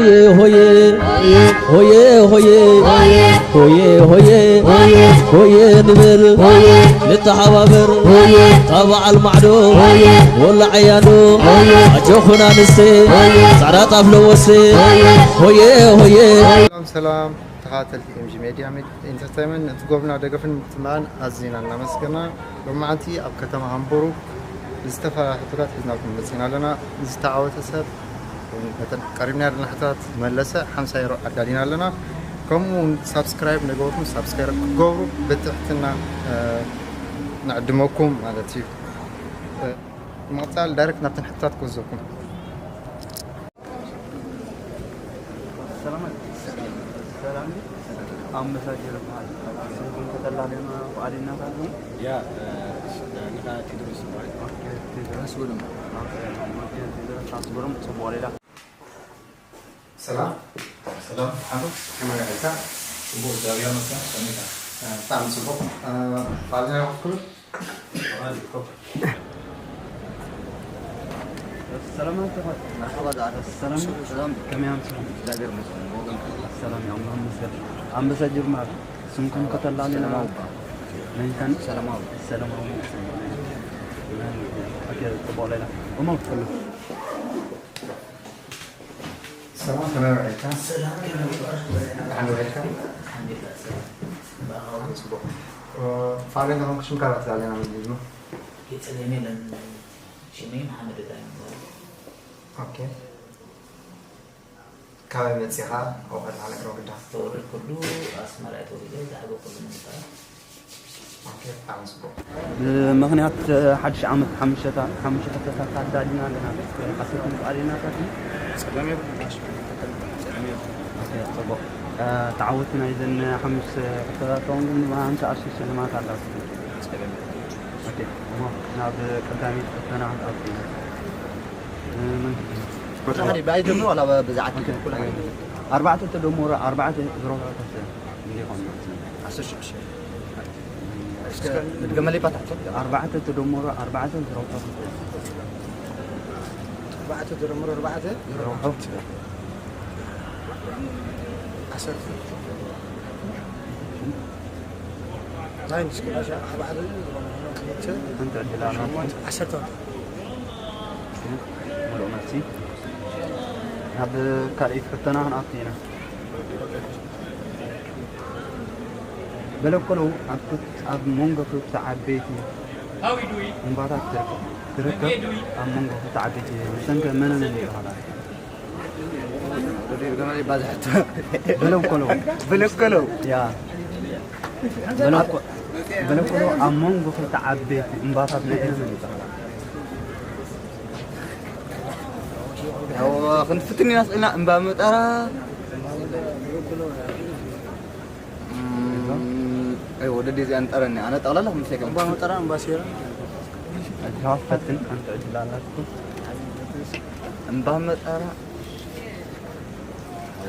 ሆየ ሆየ ሆየ ሆየ ሆየ ሆየ ንበል፣ ንተሓባበር፣ ካብ በዓል ማዕዶ ወላ ዓያዶ፣ ኣጆኹን ኣንስቴ፣ ጻዕዳ ጣፍ ለወሴ። ሆየ ሆየ። ሰላም ሰላም ተኸታተልቲ ኤምጂ ሜድያ ኢንተርቴይንመንት፣ ንትገብሩና ደገፍን ምትብባዕን ኣዚና እናመስገና፣ ሎማዓንቲ ኣብ ከተማ ሃምቡርግ ዝተፈላለያ ሕቶታት ሒዝናልኩም መፂና ኣለና። ዝተዓወተ ሰብ፣ ነተን ቀሪብና ዘለና ሕቶታት መለሰ ሓምሳ ዩሮ ኣዳሊና ኣለና። ከምኡ እውን ሳብስክራይብ ነገርኩም ሳብስክራይብ ክገብሩ ብትሕትና፣ እ፣ ንዕድመኩም ማለት እዩ። እ፣ ምቕፃል ዳይሬክት ናብተን ሕቶታት ክወስደኩም። ሰላም። ሰላም። ኣመሳጀር በዓል ስምኩም ከተላልዩና ፍቓደኛታት ዶ? ያ፣ እ፣ ንኻ ቴድሮስ ይበሃል። ኦኬ፣ ቴድሮስ። ኣስገዶም። ኦኬ፣ ኦኬ፣ ቴድሮስ ኣስገዶም፣ ጽቡቕ ሌላ። ሰላም። ሰላም፣ ሓንቱ ከመይ ውዒልካ? ጽቡቕ፣ እግዚኣብሔር ይመስገን፣ ከመይ ኢኻ? እ፣ ብጣዕሚ ጽቡቕ። እ፣ ፍቓደኛ ዲኹም ክትክሉ? ሰላም ኣንተ ኾይ። መርሓባ ዳዕረ። ሰላም። ሰላም። ከመይ ኣምስሉ? እግዚኣብሔር ይመስገን። ብወገንካ? ሰላም እዩ፣ ኣምላኽ ይመስገን። ኣንበሳ ጅርማር፣ ስምኩም ከተላልና። ሰላማዊ እባ። መን ኢልካኒ? ሰላማዊ። ሰላማዊ። ኦኬ፣ ጽቡቕ ሌላ። እሞ፣ ሰላም፣ ከመይ ውዒልካ? ሰላም፣ ከመይ ውዒልካ? ደሓን ውዒልካ? ኣልሓምዱሊላህ፣ ሰላም። ብኣኻውን ጽቡቕ። ኦ፣ ፋሬን ተኾንኩ ሽምካ ራት ኣለና፣ ምንድን ነው? የጸገም የለን። ሽመይ መሓመድ እብራሂም ይበሃል። ኦኬ። ካበይ መጺኻ? ኣብኡ ከለኻ ነግረው ግዳ። ዝተወለድኩሉ ኣስመራ እየ ተወሊደ፣ ዝዓበኩሉ ንምባል። ኦኬ፣ ብጣዕሚ ጽቡቕ። ብምኽንያት ሓድሽ ዓመት ሓሙሽተ፣ ሓሙሽተ ሕቶታት ኣዳሊና ኣለና። ሓሰት ምፍቓድ የናታት እዩ። ጸገም የብሉን። ጸገም የብሉን። ኦኬ፣ ጽቡቕ። እ፣ ተዓወቲ ናይዘን ሓሙሽተ ሕቶታት እውን ግን ብሃንተ ኣርሲ ሽልማት ኣላትኩም። ጸገም የብሉን። ኦኬ፣ እሞ ናብ ቀዳሚት ሕቶና ክንኣቱ ኢና። እ፣ መን? ሓደ ብኣይ ጀምሮ ዋላ ብዛዕባ ኦኬ፣ ኩሉ ሓደ። ኣርባዕተ ተደመሩ ኣርባዕተ ዝረብሑ ክንደይ ይኾኑ? ዓሰርተ ሽዱሽተ። እስከ ድገመለይ ባታሕቶ። ኣርባዕተ ተደመሩ ኣርባዕተ ዝረብሑ ክንደይ? ኣርባዕተ ተደመሩ ኣርባዕተ ዝረብሑ። ዓሰርተ። ናይ ንስክላሻ ኣርባዕተ ዝረብሑ ክልተ። ሓንቲ ዕድል ኣላ። ሸሞንተ፣ ዓሰርተ። ምሉእ መልሲ። ናብ ካልኣይቲ ሕቶና ክንኣቱ ኢና። በለኮሎ ኣብ ክልተ፣ ኣብ መንጎ ክልተ ዓበይቲ እምባታት ትርከብ፣ ትርከብ። ኣብ መንጎ ክልተ ዓበይቲ፣ ንሰን ከ መነመን ይበሃላ? በለኮሎ። በለኮሎ። ያ። በለኮ-፣ በለኮሎ ኣብ መንጎ ክልተ ዓበይቲ እምባታት ናይ ኤረመን ይበሃላ። ያው ክንፍትን ኢና ስኢልና እምባ መጠራ። እም፣ ኣይ ወደ ዴዚ ኣንጠረኒ። ኣነ ጠቕላላ ምስ እምባ መጠራ፣ እምባ ሴራ። እዛ ፈትን ሓንቲ ዕድል ኣላትኩም። እምባ መጠራ።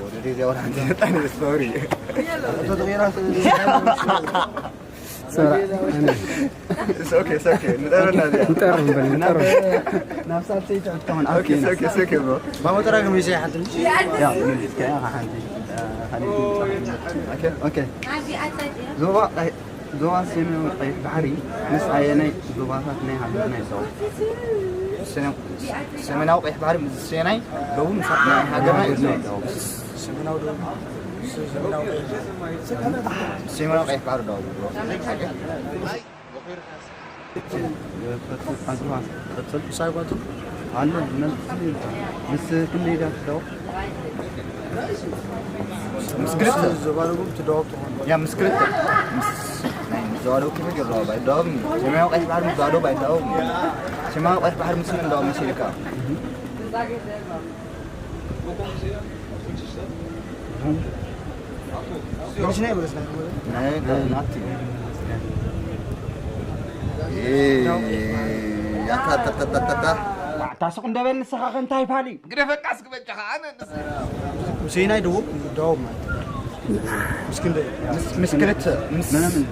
ወደ ዴዚ ኣወራ ሓንቲ መጣኒ፣ ሶሪ። ሰራ፣ ኣነ። It's okay, it's okay። ንጠረና እዚኣ። ንጠር ንበል፣ ንጠር። ናብ ሳልሰይቲ ሕቶ ኦኬ፣ ክንኣቱ ኢና። It's okay, it's okay, bro። ባሞተራ ግን ሚዜ ሓንቲ። ያ፣ ሚዜ፣ ያ፣ ሓንቲ፣ እ፣ ካሊእ ድምፂ። ኦኬ። ኦኬ። ዞባ ቀይ-፣ ዞባ ሰሜናዊ ቀይሕ ባሕሪ ምስ ኣየናይ ዞባታት ናይ ሃገርና ይዳወብ? ሰሜን-፣ ሰሜናዊ ቀይሕ ባሕሪ ምስ ሰሜናዊ ደቡብ ምስ ናይ ሃገርና ይዳወብ። ሰሜናዊ ደቡብ። ሰሜናዊ ቀይሕ ባሕሪ። ሰሜናዊ ቀይሕ ባሕሪ ዶ? ቀጽል። ሳይጓቱ ኣሎ፣ መልስ ምስ ክንደይ ዳስ ዶ? ምስ ክልተ። ዘባለጉም ትዳወብ ትኾን። ያ፣ ምስ ክልተ። ምስ፣ ናይ፣ ምስ ዘባለጉ ክፍል ይረዳው ባይዳወብ። ሰሜናዊ ቀይሕ ባሕሪ ምስ ዘባለጉ ባይዳወብ። ሰሜናዊ ቀይሕ ባሕሪ ምስ ምን ዳወብ መሲልካ? ናይ፣ ናይ፣ ናቲ። ኤ፣ ያታ፣ ታ፣ ታ፣ ታ፣ ታ፣ ታ። ዋዕታ ስቕ እንደበል ንስኻ ከ እንታይ ፋሊ? ግደፈካ እስኪ በጃኻ፣ ኣነ ንስ- ምስ ናይ ደቡብ፣ ደቡብ ማለት። ምስ ክንደይ? ምስ፣ ምስ ክልተ፣ ምስ ምናምን።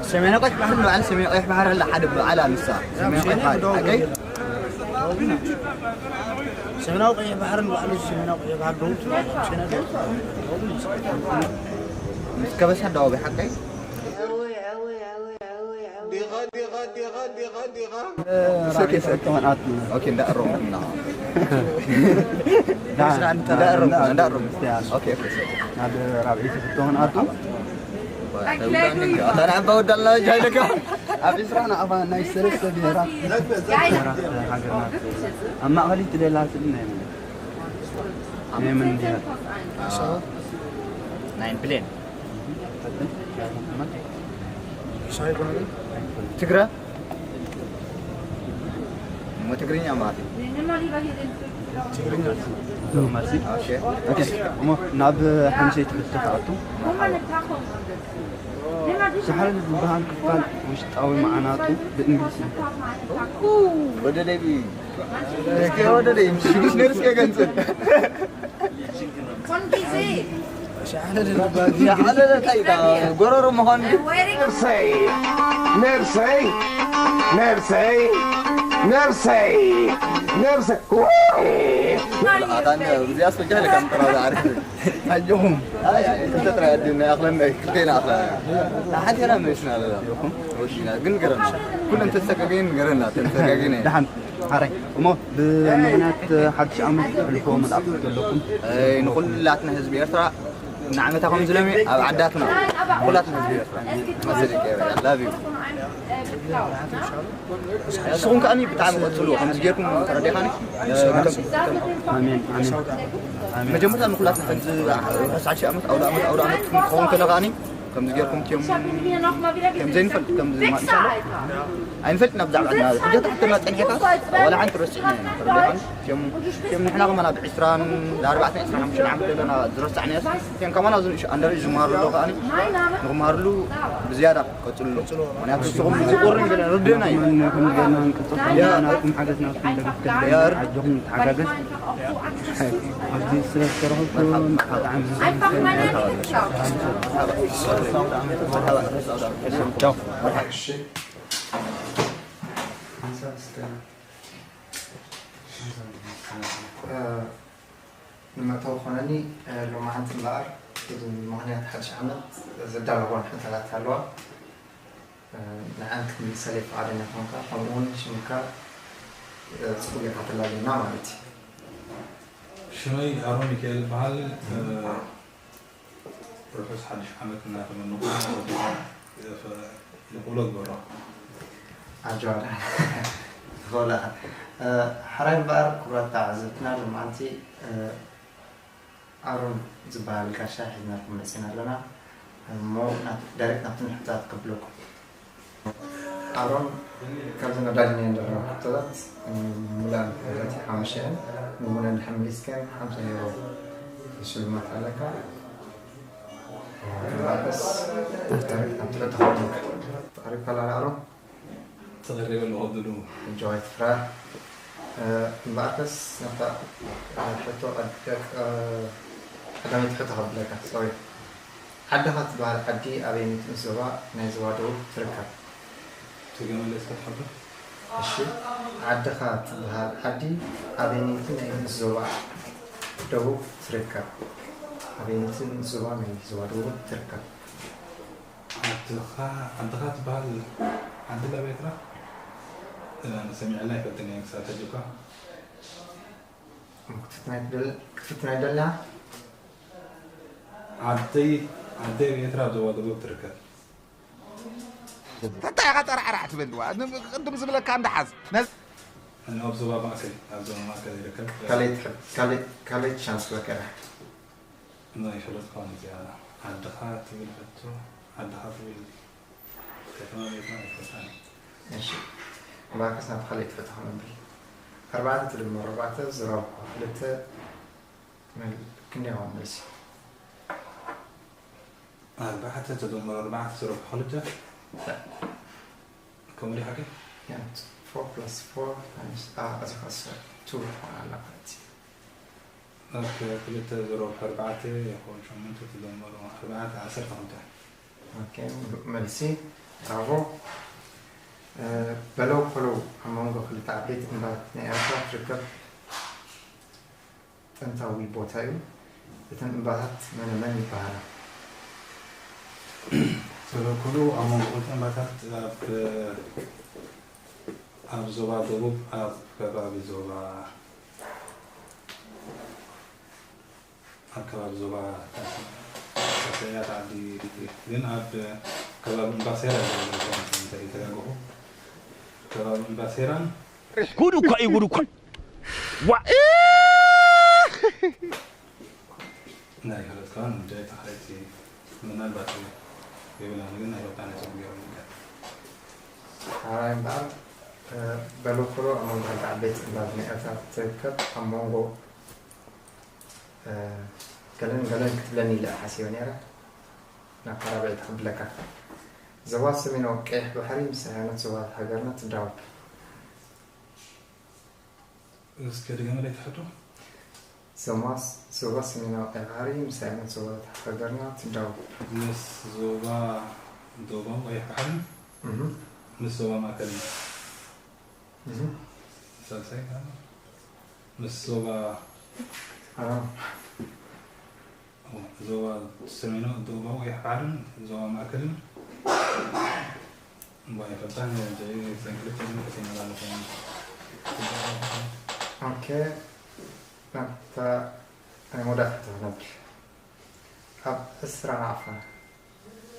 ሰሜን ቀይሕ ባሕሪ ንባዕል፣ ሰሜን ቀይሕ ባሕሪ ኣላ፣ ሓደ ብባዕላ ንሳ። ሰሜን ቀይሕ ባሕሪ፣ ኦኬ? ሰሜናዊ ቀይሕ ባሕርን ባዕሉ ሰሜናዊ ቀይሕ ባሕር ደቡብ ሱዳን ቻይና ደቡብ ሱዳን ምስ ከበሳ ደዋዊ ሓቀይ ኦኬ፣ እንዳእረሙ እና እንዳእረሙ እንዳእረሙ። ኦኬ፣ ኦኬ። ናብ ራብዒቲ ሕቶ ክንኣቱ ኣታ ንዓባ ወዳልና ጃይለካ ኣብ ዕስራ ንኣባ ናይ ሰለስተ ብሄራት ብሄራት ሃገርና ኣብ ማእኸሊት ደላ ስእሊ ናይ መን ናይ መን ብሄር ናይ ብሌን ትግረ እሞ ትግርኛ ማለት እዩ። ኦኬ፣ እሞ ናብ ሓምሰይቲ ሕቶ ክኣቱ። ሳሕል ዝበሃል ክፋል ውሽጣዊ መዓናጡ ብእንግሊዝኛ ወደ ደቢ እስኪ ወደ ደይ ሽዱስ ነርስ የገንጽል ሻዕለለ እንታይ ዳ ጎረሮ መኾን ነብሰይ ነብሰይ ነብሰይ ነብሰይ ነብሰይ ኣታን እዚኣ ስጃለ ከም ጥራዛ ዓርክ ኣጆኹም ክልተ ጥራይ ኣድና ኣኽለና ክልቴና ኣኽለና ሓንቴና መሽና ኣለኹም ወዲና ግን ገረና ኩለን ተሰጋገይን ገረና ተሰጋገይን ደሓን ሓራይ እሞ ብምኽንያት ሓድሽ ዓመት ተሕልፎ መልእኽቲ ዘለኩም ንኩላትና ህዝቢ ኤርትራ ንዓመታ ከም ዝለሚ ኣብ ዓዳትና ኩላትና ህዝቢ ኤርትራ መሰለኝ ላቭ ዩ ንስኹም ከዓኒ ብጣዕሚ ቀፅልዎ ከምዚ ጌርኩም ተረዲኻኒ ኣሜን ኣሜን መጀመርታ ንኩላትና ከምዚ ርሑስ ሓድሽ ዓመት ኣውደ ዓመት ኣውደ ዓመት ክኸውን ከሎ ከዓኒ ከምዚ ጌርኩም ቲዮም ከም ዘይንፈልጥ ከምዚ ማእሻሎ ኣይንፈልጥና ብዛዕባ ሕጂ ተሓተና ፀኒሕካ ዋላ ሓንቲ ረሲዕና ኢና ተረዲኻኒ ቲዮም ንሕና ከማና ብዕስራን ኣርባዕተን ዕስራን ሓሙሽተን ዓመት ዘለና ዝረሳዕናዮ ቲዮም ከማና እዚ ንእሽ ኣንደር ዝመሃሩ ኣለዉ ከዓኒ ንክመሃርሉ ብዝያዳ ቀፅልሉ ምክንያቱ ንስኹም እዚ ቁርን ገለ ርድእና እዩ መን ይኹን ገና እንቅልጥፍ ናትኩም ሓገዝ ናትኩም ደገፍ ከድልየና ኣጆኹም ንተሓጋገዝ ኣብዚ ስለ ዝተረኸብኩ ብጣዕሚ ንመእተዊ ኮነኒ ሎማዓንቲ እምበኣር ምኽንያት ሓድሽ ዓመት ዘዳለወን ሕቶታት ኣለዋ ንዓን ክትምልሰለይ ፍቓደኛ ኮንካ ከምኡ እውን ሽምካ ፅቡቅ ጌርካ ተላልየና ማለት እዩ ሽመይ ኣሮን ሚካኤል ይበሃል ርሑስ ሓድሽ ዓመት እናተመነኹ ይኽእሎ ግበሮ ኣጆዋዳ ትኽእላ ሓራይ እምበኣር ክቡራት ተዓዘብትና ሎማዓንቲ ኣሮን ዝበሃል ጋሻ ሒዝናልኩም መፂና ኣለና እሞ ዳይሬክት ናብቲ ንሕታት ከብለኩም ኣሮን ካብዚ ነዳጅ እኒአን ዘለዋ ሕቶታት ሙላን ሕቶታት ሓሙሽአን ንቡነ እንድሕር መሊስከን ሓምሳ ዩሮ ሽልማት ኣለካ እምበኣርከስ ናብቲ ሕቶ ከብለካ ተቐሪብካ ኣላ ኣሮን ተቐሪበ ኣለኹ ድሉ ጆይ ትፍራህ እምበኣርከስ ናብታ ሕቶ ቀዳመይቲ ሕቶ ከብለካ ሶሪ ዓድኻ ትበሃል ዓዲ ኣበየነይቲ ንኡስ ዞባ ናይ ዞባ ደቡብ ትርከብ? ትገመለ እስከ ትሓብር እሺ ዓድኻ ትበሃል ዓዲ ኣበየነይቲ ናይ ንኡስ ዞባ ደቡብ ትርከብ? ኣበየነይቲ ንኡስ ዞባ ናይ ዞባ ደቡብ ትርከብ? ዓድኻ ዓድኻ ትበሃል ዓዲ ላብ ኤርትራ ሰሚዐላ ኣይፈልጥን እየ ክሳብ ሕጂ እኳ ክትፍትና ይደልያ ዓደይ ዓደይ ኣብ ኤርትራ ኣብ ዞባ ደቡብ ትርከብ እንታይ ኢኻ ጠራዕራዕ ትበልዋ ቅድም ዝብለካ እንዳሓዝ ኣብ ዞባ ማእከል ኣብ ዞባ ማእከል ይርከብ ካልኣይቲ ቻንስ በከራ ናይ ፈለጥካ እዚኣ ዓድኻ ትብል ሕቶ ዓድኻ ትብል ከተማ ቤትና ኣይፈልጣን እሺ እምበኣርከስ ናብ ካልኣይቲ ሕቶ ክነብል ኣርባዕተ ትድመር ኣርባዕተ ዝረብሖ ክልተ ክንደይ ይኸውን መልሲ ኣርባዕተ ተደመሩ ኣርባዕተ ዝረብሑ ክልተ ከምኡ ዲኻ ከ Four plus four times a as a two ትኾን ኣላ ማለት እዩ ኦኬ ክልተ ዝረብሑ ኣርባዕተ ይኸውን ሸሞንተ ተደመሩ ኣርባዕተ ዓሰርተ ክልተ ኦኬ ምሉእ መልሲ ብራቮ በለው ኮለው ኣብ መንጎ ክልተ ዓበይቲ እምባታት ናይ ኤርትራ ትርከብ ጥንታዊ ቦታ እዩ። እተን እምባታት መነ መን ይበሃላ? በለው ኮለው ኣብ መንጎ ክልተ እምባታት ኣብ ኣብ ዞባ ደቡብ ኣብ ከባቢ ዞባ ኣብ ከባቢ ዞባ ታሰያት ዓዲ ግን ኣብ ከባቢ እምባሴራ ተጋገኹ ከባቢ እምባሴራን ጉድ እኮ እዩ ጉድ እኮ ዋ ናይ ህረትካን ጉዳይ ተኻይቲ ምናልባት የብላን ግን ናይ ወጣነ ጽቡቅ ገይሩ ነገር ሓራይ እምበኣር በለኮሎ ኣብ መንጎ ክልተ ዓበይቲ እምባታት ናይ ኤርትራ ትርከብ ኣብ መንጎ ገለን ገለን ክትብለኒ ኢለ ሓሲበ ነይረ ናብ ካራብዒ ተኽብለካ ዞባ ሰሜናዊ ቀይሕ ባሕሪ ምስ ኣያኖት ዞባታት ሃገርና ትዳወብ እስከ ድገመለይ ትሕቶ ዞባ ሰሜናዊ ቀይሕ ባሕሪ ምስ ኣያኖት ዞባታት ሃገርና ትዳወብ ምስ ዞባ ዶባዊ ቀይሕ ባሕሪ ምስ ዞባ ማእከል ሳልሳይ ምስ ዞባ ዞባ ሰሜናዊ ዶባዊ ቀይሕ ባሕርን ዞባ ማእከልን እምባይ ፈታን ዘይ ዘንክልት ዘንክልት ይመላለፈ ኦኬ ናብታ ናይ መወዳእታ ክትነብር ኣብ ዕስራ ናቕፋ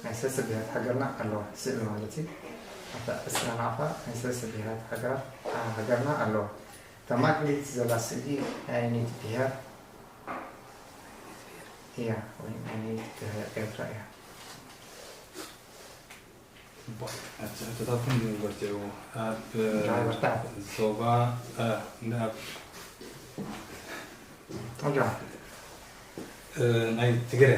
ናይ ሰለስተ ብሄራት ሃገርና ኣለዋ ስእሊ ማለት እዩ ኣብታ ዕስራ ናቕፋ ናይ ሰለስተ ብሄራት ሃገራት ሃገርና ኣለዋ እታ ማእከለይቲ ዘላ ስእሊ ናይ ኣየነይቲ ብሄር እያ ወይ ናይ ኣየነይቲ ብሄር ኤርትራ እያ ሕቶታትኩም ይበርትዑ ኣብ ዞባ ኣብ ናይ ትግረ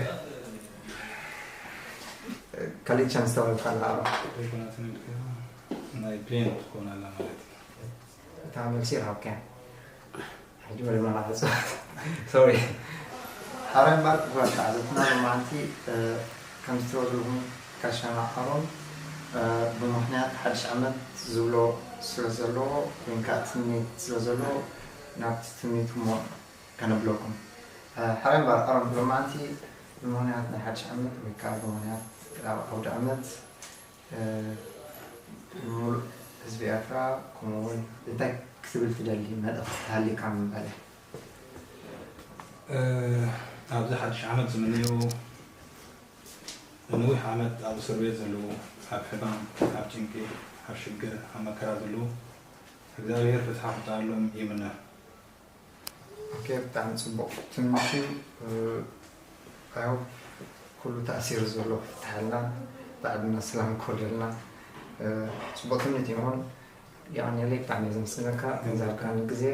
ካልእ ቻንስ ተዋሂብካ ኣለካ ናይ ፕሌን ትኮን ኣላ ማለት እዩ እታ መልሲ ይሃብካ ሕጂ ወደ መርዓ ተፅወት ሶሪ ሓራይ እምበር ክቡራት ተዓዘብትና ሎማዓንቲ ከም ዝተበልኹም ጋሻና ኣሮን ብምኽንያት ሓድሽ ዓመት ዝብሎ ስለ ዘለዎ ወይ ከዓ ትምኒት ስለ ዘለዎ ናብቲ ትምኒት እሞ ከነብለኩም ሓራይ እምበር ኣሮን ሎማዓንቲ ብምኽንያት ናይ ሓድሽ ዓመት ወይ ከዓ ብምኽንያት ኣውደ ዓመት ሙሉእ ህዝቢ ኤርትራ ከምኡ እውን እንታይ ክትብል ትደሊ መልእኽቲ ተሃልዩካ ምባል እየ። ኣብዚ ሓድሽ ዓመት ዝምነዩ ንነዊሕ ዓመት ኣብ እስር ቤት ዘለዉ፣ ኣብ ሕማም፣ ኣብ ጭንቂ፣ ኣብ ሽግር፣ ኣብ መከራ ዘለዉ እግዚኣብሔር ፍትሓ ክውፅኣሎም ይምነ። ኦኬ ብጣዕሚ ፅቡቕ ትምኒት እዩ። I hope ኩሉ ተኣሲሩ ዘሎ ክፍትሓልና ብዓድና ሰላም ክወርደልና ፅቡቕ ትምኒት እዩ። እሞ የቐንየለይ ብጣዕሚ እየ ዘመስግነካ ነዚ ዝሃብካኒ ግዜ።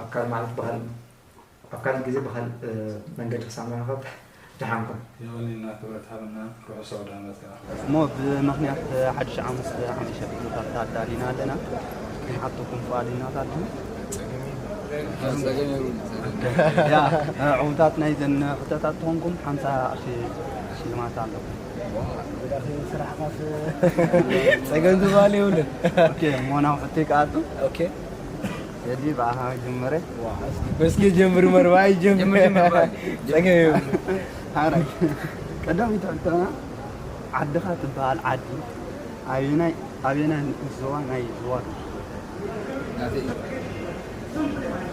ኣካል ማለት ብኻል ኣብ ካልእ ግዜ ብኻልእ መንገዲ ክሳብ ንራኸብ ደሓን ኩን። የቐንየልና ክብረት ሃበና ርሑስ ኣውደ ዓመት ከኣ። እሞ ብምኽንያት ሓድሽ ዓመት ሓሙሽተ ሕቶታት ኣዳሊና ኣለና። ክንሓተኩም ፍቓደኛታት ዲኹም? ያ ዕዉታት ናይዘን ሕቶታት ተኾንኩም ሓምሳ ቅርሺ ሽልማት ኣለኩም። ስራሕኻስ ጸገም ዝበሃል የብሉን። ኦኬ እሞ ናብ ሕቶይ ክኣቱ። ኦኬ። ቴዲ ብኣኻ ክጅምር እየ። እስኪ ጀምር መርባይ ጀምር። ጸገም የብሉን። ሓራይ ቀዳመይቲ ሕቶና ዓድኻ ትበሃል ዓዲ ኣበየናይ ኣበየናይ ንኡስ ዞባ ናይ ዞባ ትርከብ? ናተይ እዩ።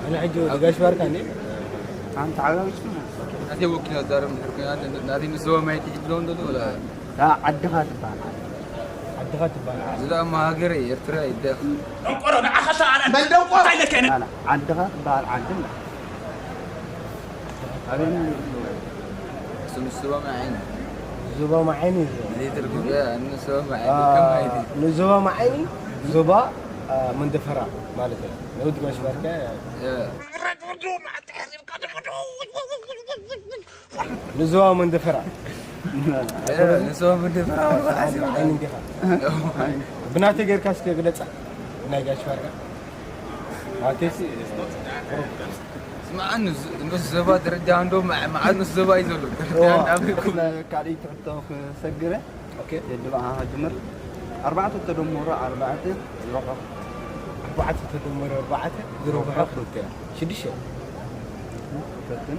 ኣነ ሕጂ ወዲ ጋሽ ባርካ እንዴ? ኣንተ ዓጋቢት ነው። ናተይ ወኪል ኣዛረብ እንድሕር ኮይና ናተይ ንኡስ ዞባ ማይ ትሕጅ ብለው እንደሉ ወላ እታ ዓድኻ ትበሃል ዓዲ። ዓድኻ ትበሃል ዓዲ። እዚ ደኣ እሞ ሃገረይ ኤርትራ ይደኽ። ደንቆሮ ንዓኻ ሰኣና መን ደንቆሮ እንታይ ኢለካ ኢና ኣላ ዓድኻ ትበሃል ዓዲ እንዳ ኣበየናይ ንኡስ ዞባ? እሱ ንኡስ ዞባ ማይ ዓይኒ። ዞባ ማይ ዓይኒ እዩ። እዚ ትርጉም ያ ንኡስ ዞባ ማይ ዓይኒ ከም ማይ እዩ። ንኡስ ዞባ ማይ ዓይኒ ዞባ መንደፈራ ማለት እዩ። ንኡድ ጋሽ ባርካ ያ ንኡስ ዞባ መንደፈራ ንሶም እንደ ፈራው ዓይኒ እንዲኻ ብናተ ጌርካ እስከ ግለጻ ናይ ጋሽ ባርካ ኣቴሲ ስማዕ ንስ ዘባ ደረጃ እንዶ መዓል ንስ ዘባ እዩ ዘሎ ደረጃ እንዳበልኩም ካልእ ትሕቶ ክሰግረ ኦኬ የድባ ጅምር ኣርባዕተ ተደመሩ ኣርባዕተ ዝረብሖ ኣርባዕተ ተደመሩ ኣርባዕተ ዝረብሖ ክልተ ሽዱሽተ ፈትን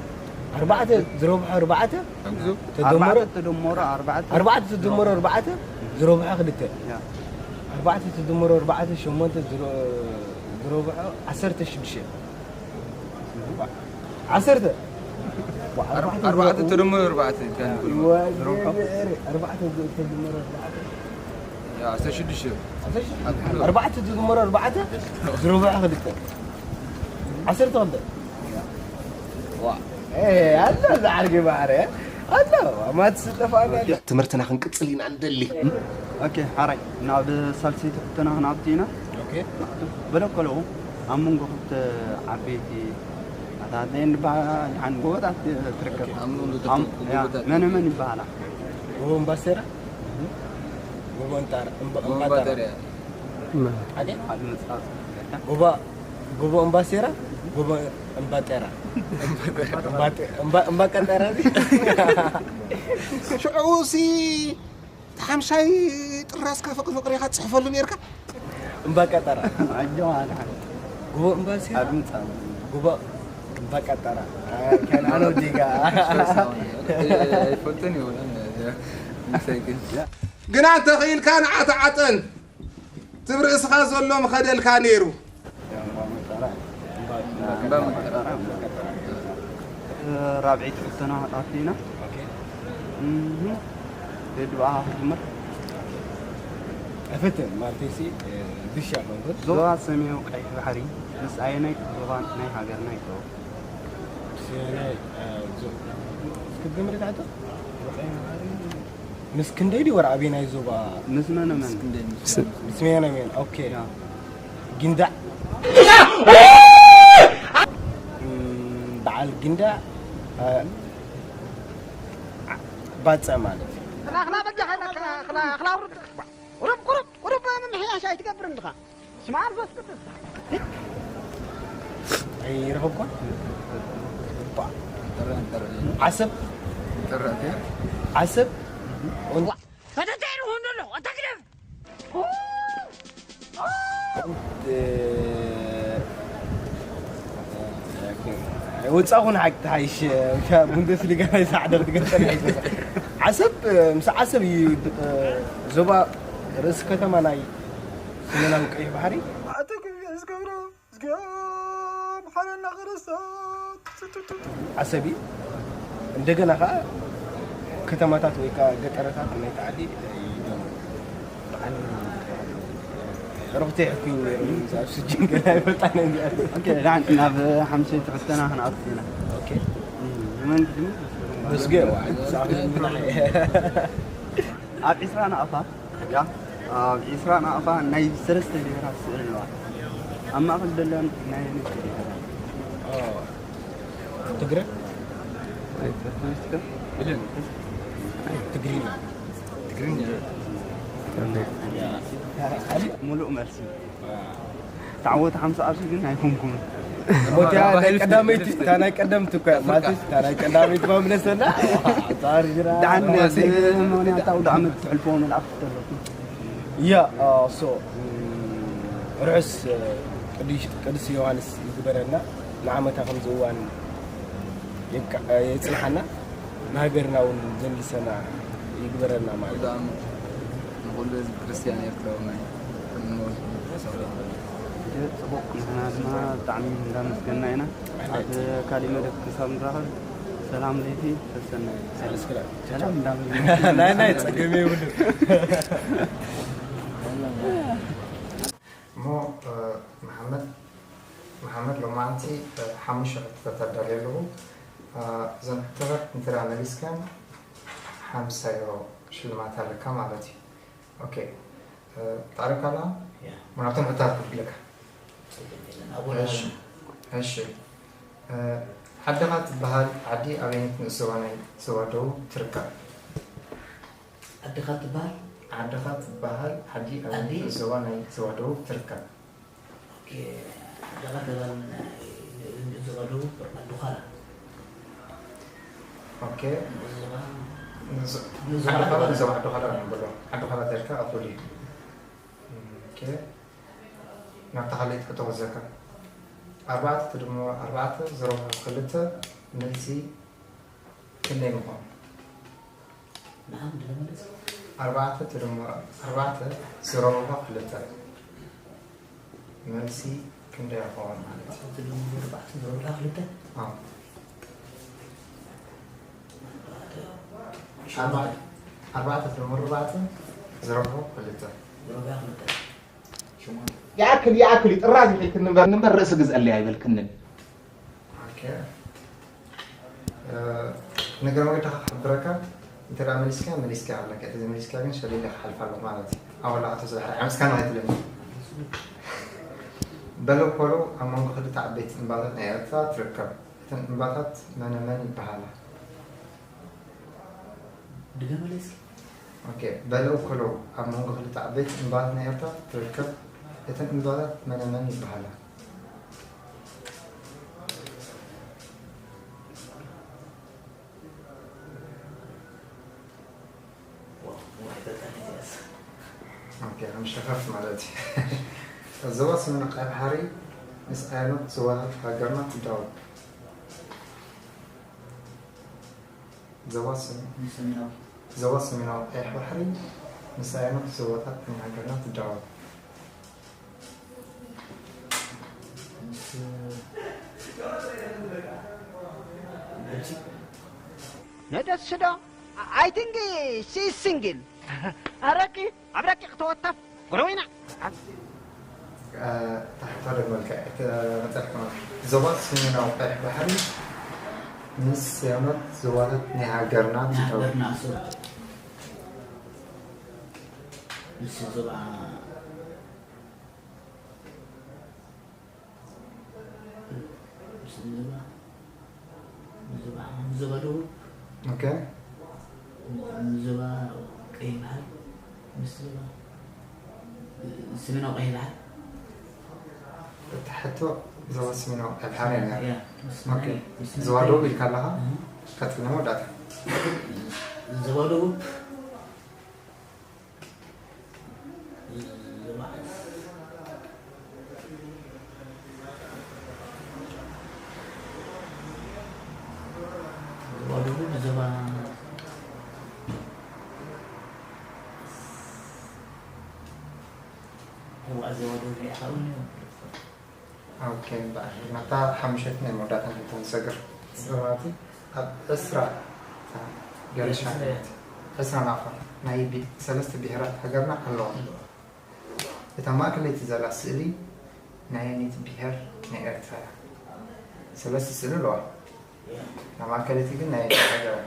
ኣርባዕተ ዝረብሖ ኣርባዕተ ተደመሩ ኣርባዕተ ተደመሩ ኣርባዕተ ኣርባዕተ ተደመሩ ኣርባዕተ ዝረብሖ ክልተ ያ ኣርባዕተ ተደመሩ ኣርባዕተ ሸሞንተ ዝረ- ዝረብሖ ዓሰርተ ሽዱሽተ ዓሰርተ ኣርባዕተ ተደመሩ ኣርባዕተ ይባሃል። ኣርባዕተ ተደመሩ ኣርባዕተ ያ፣ ዓሰርተ ሽዱሽተ። ኣርባዕተ ዝድመሮ ኣርባዕተ ዝረብሖ ክልተ ዓሰርተ ክልተ ዋ ኣለ ዝዓርገ ባሕረ ኣሎ ማትስ ዝጠፋና ኣሎ። ትምህርትና ክንቅፅል ኢና ንደሊ። ኦኬ ሓራይ ናብ ሳልሰይቲ ሕቶና ክንኣቱ ኢና። ኦኬ በለኮለዉ ኣብ መንጎ ክልተ ዓበይቲ ኣታተን ድሓን ጎቦታት ትርከብ። ኣብ መንጎ ኣም- ክልተ ያ፣ ጎቦታት። መነ መን ይበሃላ? ጎቦ እምባሴራ ጎቦ እንጣራ እምባ- እምባጠራ እምባጠራ። ሓደ ሓደ መጽሓፍ ትምህርታ። ጎባ ጎቦ እምባሴራ ጎቦ እምባጠራ እምባ- እምባ ቀጠራ ሽዑ ሲ ሓምሻይ ጥራስካ ፍቅሪ ፍቅሪ ኢኻ ትፅሕፈሉ ነርካ። እምባ ቀጠራ ኣጆኻ ድሓን ጎቦ እምባሴራ ኣድምጻ ጎቦ እምባ ቀጠራ ከናኖ ዲጋ ኣይፈልጥን ይሆናል። ምሳይ ግን ግና እንተኽኢልካ ንዓ ተዓጠን ትብ ርእስኻ ዘሎ ምኸደልካ ነይሩ። እምባ መጠራ። ራብዒት ሕቶና ኣቲና። እህ፣ ቴዲ ብኣኻ ክጅምር። እፍትን ማለተይሲ ድሻ ኮንኩት ዞባ ሰሜናዊ ቀይሕ ባሕሪ ምስ ኣየናይ ዞባ ናይ ሃገርና ይተው? ስክግምሪ ታሕቶ ምስ ክንደይ ድዩ ወር ኣበየናይ ዞባ ምስ መነ መን? ምስ መየናይ መየን ኦኬ ያ። ጊንዳዕ እም፣ በዓል ጊንዳዕ እ፣ ባፅዕ ማለት እዩ ክላ ክላ በጃ ከይዳ ክላ ክላ ክላ ውርድ ቁሩብ ቁሩብ ቁሩብ ምምሕያሽ ኣይትገብር እንድኻ ስማ ኣርዞ ትቅድስ ኣይረኸብኳን ጥረ ጥረ ዓሰብ ጥረ ዓሰብ ፈተታይ ንኹን ደሎ ኣታ ግደፍ ወፃኹን ሓቂ ተሓይሽ ቡንደስሊጋ ናይ ሳዕደር ትገጠም ዓሰብ ምስ ዓሰብ እዩ ዞባ ርእሲ ከተማ ናይ ሰሜናዊ ቀይሕ ባሕሪ ኣቶ ክብያስ ገብረ ዝገም ሓረና ክርስቶስ ዓሰብ እዩ እንደገና ከዓ ከተማታት ወይ ከዓ ገጠረታት ናይቲ ዓዲ ይደሙ በዓል ዕረፍቲ ይሕኩኝ ነይሩ ኣብ ስጅን ገና ይፈልጣ ነዚኣ ኦኬ፣ ዳን ናብ ሓምሰይቲ ሕቶና ክንኣቱ ኢና። ኦኬ እም፣ ንመን ክጅምር? መስገ ኣብ ዒስራ ናቕፋ ያ ኣብ ዒስራ ናቕፋ ናይ ሰለስተ ብሄራት ስእሊ ነዋ። ኣብ ማእኸል ደለን ናይ ኣየነይቲ ብሄራት? ትግረ ኢለን ትግርኛ ትግርኛ ሙሉእ መልሲ ተዓወት ሓምሳ ኣርሲ ግን ኣይኮንኩምን። ሞቲያ ናይ ቀዳመይቲ እታ ናይ ቀደምቲ እኮ እያ ማለት እታ ናይ ቀዳመይቲ መምለሰና ዳን ብምኽንያት ኣውደ ዓመት ትሕልፎ መልኣኽቲ ተረፉ ያ ሶ ርሑስ ቅዱስ ዮሃንስ ይግበረና ንዓመታ ከምዚ እዋን የብቅዕ- የጽንሓና ንሃገርና እውን ዘምልሰና ይግበረና ማለት እዩ። ንኩሉ ህዝቢ ክርስትያን ኤርትራዊ ናይ ጽቡቕ ንሕና ድማ ብጣዕሚ እንዳመስገና ኢና ኣብ ካሊእ መደብ ክሳብ ንራኸብ ሰላም ለይቲ ሰሰናዩ ሰላም እንዳመስገና ናይ ናይ ጸገም የብሉ እሞ መሓመድ መሓመድ ሎማዓንቲ ሓሙሽተ ሕቶታት ኣዳልየ ኣለኹ። እዘን ሕቶታት እንተ መሊስከን ሓምሳ ዩሮ ሽልማት ኣለካ ማለት እዩ። ኦኬ ጣሪካላ ምናብቶም ሕቶታት ክፍለካ። እሺ ዓድኻ ትበሃል ዓዲ ኣበይነት ንእስ ዞባ ናይ ዞባ ደቡብ ትርከብ? ዓድኻ ትበሃል ዓድኻ ትበሃል ዓዲ ኣበይነት ንእስ ዞባ ናይ ዞባ ደቡብ ትርከብ? ዓድኻ ተባል ንእስ ዞባ ደቡብ ዓዲ ዃላ ኦኬ ንእስ ዞባ ዓዲ ዃላ ንዞባ ዓዲ ዃላ ንበሎ ዓዲ ዃላ ተልካ ኣፉል እዩ ኦኬ፣ ናብታ ካልኣይቲ ሕቶ ክዘካ። ኣርባዕተ ትድምሮ ኣርባዕተ ዝረብሖ ክልተ መልሲ ክንደይ ምኾን? ንዓም ድለመለስ ኣርባዕተ ትድምሮ ኣርባዕተ ዝረብሖ ክልተ መልሲ ክንደይ ይኸውን ማለት እዩ? ኣርባዕተ ትድምሮ ኣርባዕተ ዝረብሖ ክልተ ኣዎ። ኣርባዕተ ትድምሮ ኣርባዕተ ዝረብሖ ክልተ ዝረብሖ ክልተ ሸሞንተ። ይኣክል ይኣክል እዩ ጥራዝ ኢኺልክኒ እምበር ንበር ርእሲ ግዝአለይ ኣይበልክንን። ኦኬ። እ፣ ንእግረ መንገድኻ ክሕብረካ፣ እንተ ደኣ መሊስካ መሊስካ ኣለካ፣ እንተ ዘይመሊስካ ግን ሸሊለ ክሓልፍ ኣለኹ ማለት እዩ። ኣወላ ኣቶ ዝባሕሪ ዓምስካ ንኸይትለኒ። በለው ኮለው ኣብ መንጎ ክልተ ዓበይቲ እምባታት ናይ ኤርትራ ትርከብ። እተን እምባታት መነ መን ይበሃላ? ድገመለይ እስኪ። ኦኬ፣ በለው ኮለው ኣብ መንጎ ክልተ ዓበይቲ እምባታት ናይ ኤርትራ ትርከብ። እተን እምባታት መነ መን ይበሃላ? ዋው፣ ዋይ፣ በጣም ይደስ። ኦኬ፣ ከም ሸፋፍ ማለት እዩ። ዞባ ሰሜን ቀይ ባሕሪ ምስ ኣየኖት ዞባታት ሃገርና ትዳወብ? ዞባ ሰሜን ንሰሜናዊ ዞባ ሰሜናዊ ቀይሕ ባሕሪ ምስ ኣየኖት ዞባታት ናይ ሃገርና ትዳወብ? ምስ ግብፂ ነደስዶ? I think she's single. ኣረቂ ኣብ ረቂቕ ተወተፍ ጎረቤና እ፣ እታ ሕቶ ደግመልካ፣ እቲ መጸልካ ማለት ዞባ ሰሜናዊ ቀይሕ ባሕሪ ምስ ኣየኖት ዞባታት ናይ ሃገርና ናይ ትዳወብ? ሃገርና ኣስር ምስ ዞባ ምስ ዞባ ዞባ ዞባ ደቡብ ኦኬ። ዞባ ቀይሕ ባሕሪ ምስ ዞባ ሰሜናዊ ቀይሕ ባሕሪ እቲ ሕቶ ዞባ ሰሜናዊ ቀይሕ ባሕሪ እያ። ያ፣ ምስ ኦኬ። ምስ ዞባ ደቡብ ኢልካ ኣለኻ? እህ። ቀጥልና መወዳእታ። ዞባ ደቡብ ዞባ ደቡብ ዞባ እዋ ዞባ ደቡብ ሪኢኻ እውን ኦኬ፣ እምበኣር ናብታ ሓሙሸይቲ ናይ መወዳእታ ሕቶ ንሰግር። ጸዋቲ ኣብ ዕስራ ገለ ሻዕብያት ዕስራ ናፋ ናይ ቢ-፣ ሰለስተ ብሄራት ሃገርና ኣለዋ። እታ ማእከለይቲ ዘላ ስእሊ ናይ ኣየነይቲ ብሄር ናይ ኤርትራ እያ? ሰለስተ ስእሊ ኣለዋ። እታ ማእከለይቲ ግን ናይ ሃገር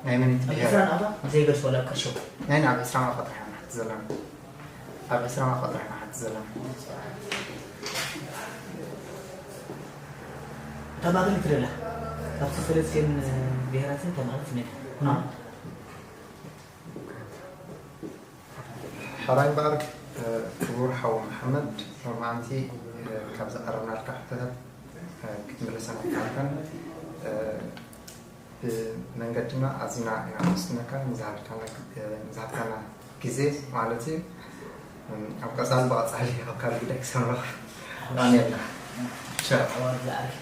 ናይ መን እቲ ብሄር? ዕስራ ናፋ ዘይገድፎ ናብ ከርሾ ናይ ናብ ዕስራ ናፋ ጥራሕ ኢና ንሓቲ ዘለና። ኣብ ዕስራ ናፋ ጥራሕ ኢና ንሓቲ ዘለና። ተማግል ትደላ ካብቲ ሰለስቲን ብሄራትን ተማግል ትነዳ ሕራይ እምበኣር፣ እ፣ ክቡር ሓው መሓመድ፣ ሎማዓንቲ፣ እ፣ ካብ ዘቐረብናልካ ሕቶታት፣ እ፣ ክትምልሰና ኣይከኣልካን። እ፣ ብመንገድና ኣዚና ኢና ነመስግነካ ንዝሃብካና፣ እ፣ ንዝሃብካና ግዜ ማለት እዩ። እም፣ ኣብ ቀጻሊ ብቐጻሊ ኣብ ካልእ ጉዳይ ክሳብ ንራኸብ። ኣሜን። ቻው። ኣዋርድ ዝኣርግ